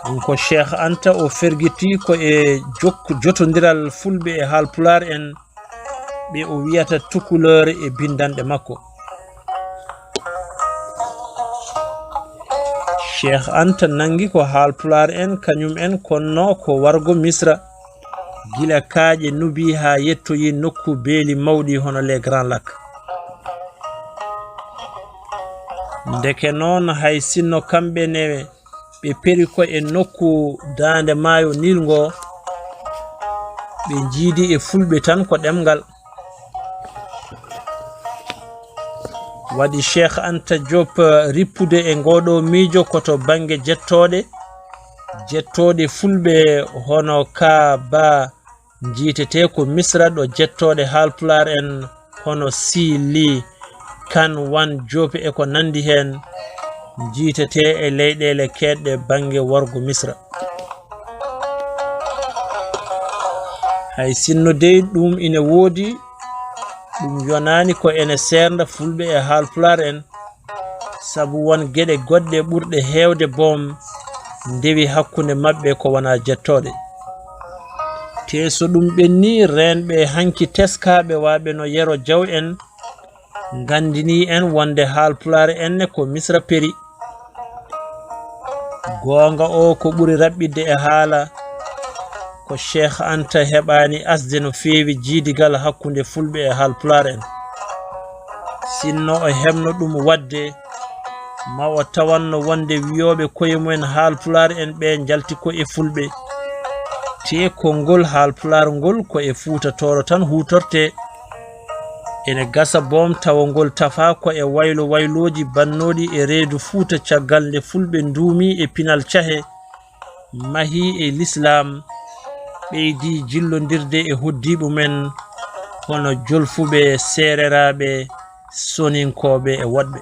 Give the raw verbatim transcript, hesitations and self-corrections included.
Ɗum ko Cheikh Anta o fergiti ko e jok- jotondiral Fulɓe e Haalpulaar en, ɓe o wiyata Tukulor e binndanɗe makko. Cheikh Anta nanngi ko Haalpulaar en, kañum en konno ko wargo Misra, gila kaaƴe Nubi haa yettoyi nokku beeli mawɗi hono les Grands Lacs. Ndeke noon, hay sinno kamɓe ne ɓe peri ko e nokku daande maayo Nil ngo, ɓe njiidi e Fulɓe tan ko ɗemngal. Waɗi Cheikh Anta Diop rippude e ngooɗo miijo ko to bannge jettooɗe, jettooɗe Fulɓe hono Ka Ba njiitete ko Misra, ɗo jettooɗe Haalpulaar en hono Sii Lii, Kan Wan Joope e ko nanndi heen njiitete e leyɗeele keedɗe bannge worgo Misra. Hay sinno dey ɗum ine woodi, ɗum yonaani ko ene seernda Fulɓe e Haalpulaar en, sabu won geɗe goɗɗe ɓurɗe heewde boom ndewi hakkunde maɓɓe ko wonaa jettooɗe. Tee so ɗum ɓenni, reenɓe hanki teskaaɓe waaɓe no Yero Jaw en nganndini en wonde Haalpulaar en ne ko Misra peri. Goonga o ko ɓuri raɓɓiɗde e haala ko Cheikh Anta heɓaani asde no feewi jiidigal hakkunde Fulɓe e Haalpulaar en. Sinno o heɓno ɗum waɗde, ma o tawanno wonde wiyooɓe koye mumen Haalpulaar en ɓe njalti ko e Fulɓe. Te konngol Haalpulaar ngol ko e Fuuta Tooro tan huutorte. Ene gasa boom tawa ngol tafaa ko e waylo waylooji bannooɗi e reedu Fuuta caggal nde Fulɓe nduumi e pinal cahe, mahi e Lislaam, ɓeydi jillondirde e hoɗdiiɓe men hono Jolfuɓe, Seereraaɓe, Soninkooɓe e woɗɓe.